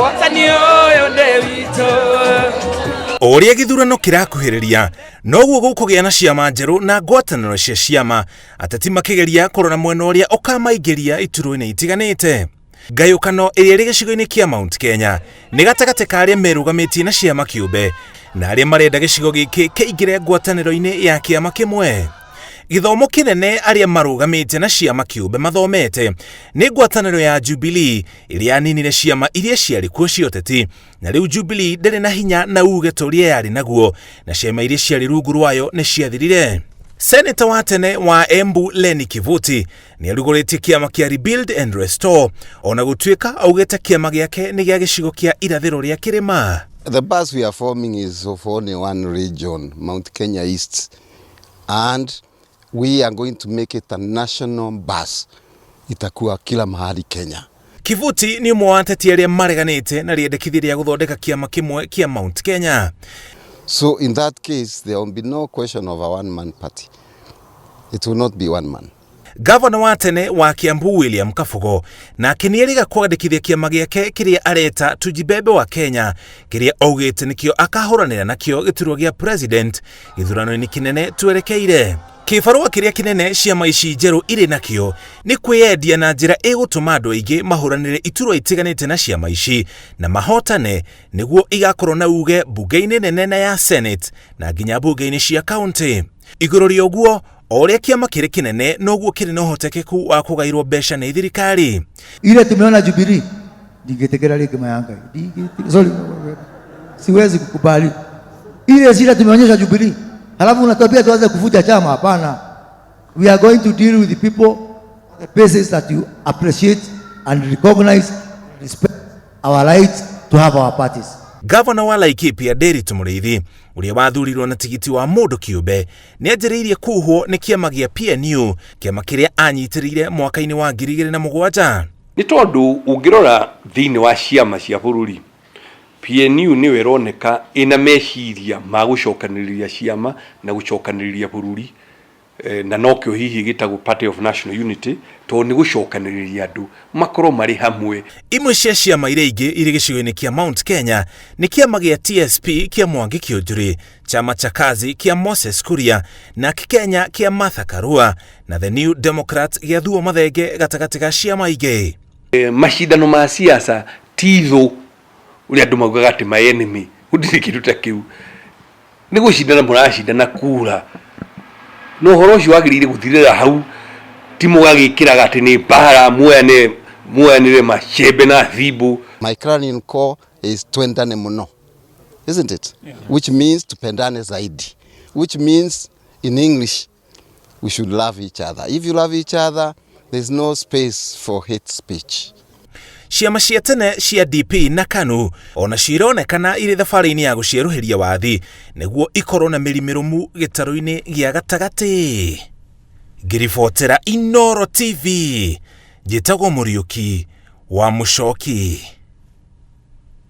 Ũhotani ũyũ nĩ witũ. O ũrĩa gĩthurano kĩrakuhĩrĩria, noguo gũkũgĩa na ciama njerũ na ngwatanĩro cia ciama, ateti makĩgeria kũrora mwena ũrĩa ũkamaingĩria iturwa-inĩ itiganĩte. Ngayũkano ĩrĩa ĩrĩ gĩcigo-inĩ kĩa Mount Kenya nĩ gatagatĩ ka arĩa merũgamĩtie na ciama kĩũmbe na arĩa marenda gĩcigo gĩkĩ kĩingĩre ngwatanĩro-inĩ ya kĩama kĩmwe. Gĩthomo kĩnene arĩa marũgamĩte na ciama kĩũmbe mathomete nĩ ngwatanĩro ya Jubilee ĩrĩa yaninire ciama iria ciarĩ kuo cia ũteti, na rĩu Jubilee ndĩrĩ na hinya na uge ta ũrĩa yarĩ naguo, na ciama iria ciarĩ rungu rwayo nĩ ciathirire. Seneta wa tene wa Embu Lenny Kivuti nĩ arugũrĩtie kĩama kĩa Rebuild and Restore, ona gũtuĩka augĩte kĩama gĩake nĩ gĩa gĩcigo kĩa irathĩro rĩa kĩrĩma. The bus we are forming is of only one region, Mount Kenya East, and we are going to make it a national bus. Itakuwa kila mahali Kenya. Kivuti nĩ ũmwe wa ateti arĩa mareganĩte na rĩendekithia rĩa gũthondeka kĩama kĩmwe kĩa Mount Kenya. So in that case, there will be no question of a one-man party. It will not be one man. Gavana wa tene wa Kiambu William Kabugo nake nĩ erĩga kwandĩkithia kĩama gĩake kĩrĩa areta Tujibebe wa Kenya, kĩrĩa augĩte nĩkĩo akahũranĩra nakĩo gĩturwa gĩa president gĩthurano-inĩ kĩnene twerekeire. Kĩbarũa kĩrĩa kĩnene ciama ici njerũ irĩ nakĩo nĩ kwĩyendia na njĩra ĩgũtũma andũ aingĩ mahũranĩre iturwa itiganĩte na ciama ici na mahotane nĩguo igakorwo na uge mbunge-inĩ nene na ya Senate na nginya mbunge-inĩ cia kaunti. Igũrũ rĩa ũguo, o ũrĩa kĩama kĩrĩ kĩnene noguo kĩrĩ na ũhotekeku wa kũgairwo mbeca nĩ thirikari. Ile tumeona Jubilee ndingĩtĩkĩra rĩngĩ ma ya Ngai. Ndingĩtĩkĩra, sorry, siwezi kukubali ile shida tumeonyesha Jubilee, halafu unatuambia tuanze kuvuja chama. Hapana, we are going to deal with the people on the basis that you appreciate and recognize and respect our right to have our parties. Gavana wa Laikipia Nderitu Mũrĩithi ũrĩa wathurirwo na tigiti wa mũndũ kĩũmbe nĩ anjĩrĩirie kuhwo nĩ kĩama gĩa PNU, kĩama kĩrĩa anyitĩrĩire mwaka-inĩ wa 2007. Nĩ tondũ ũngĩrora thĩinĩ wa ciama cia bũrũri, PNU nĩyo ĩroneka ĩna meciria ma gũcokanĩrĩria ciama na gũcokanĩrĩria bũrũri, na nokĩo hihi gĩtagwo Party of National Unity, tondũ nĩ gũcokanĩrĩria andũ makorwo marĩ hamwe. Imwe cia ciama iria ingĩ irĩ gĩcigo-inĩ kĩa Mount Kenya nĩ kĩama gĩa TSP kĩa Mwangi Kiunjuri, chama cha Kazi kĩa Moses Kuria, na Kenya kĩa Martha Karua, na The New Democrat gĩa Thuo Mathenge gatagatĩ ga ciama ingĩ. Macindano ma siasa ti thũ ũrĩa andũ maugaga atĩ my enemy, gũtirĩ kĩndũ ta kĩu. Nĩ gũcindana mũracindana kura, na ũhoro ũcio wagĩrĩire gũthirĩra hau, ti mũgagĩkĩraga atĩ nĩ mbara, muoyanĩre macembe na thimũ. My clarion call is twendane muno, isn't it? Yeah. Which means tupendane zaidi, which means in English we should love each other. If you love each other, there's no space for hate speech. Ciama cia tene cia DP na KANU ona cironekana irĩ thabarĩ-inĩ ya gũcierũhĩria wathi nĩguo ikorwo na mĩri mĩrũmu gĩtarũ-inĩ gĩa gatagatĩ. Ngĩribotera Inooro TV, njĩtagwo Mũriũki wa Mũcoki.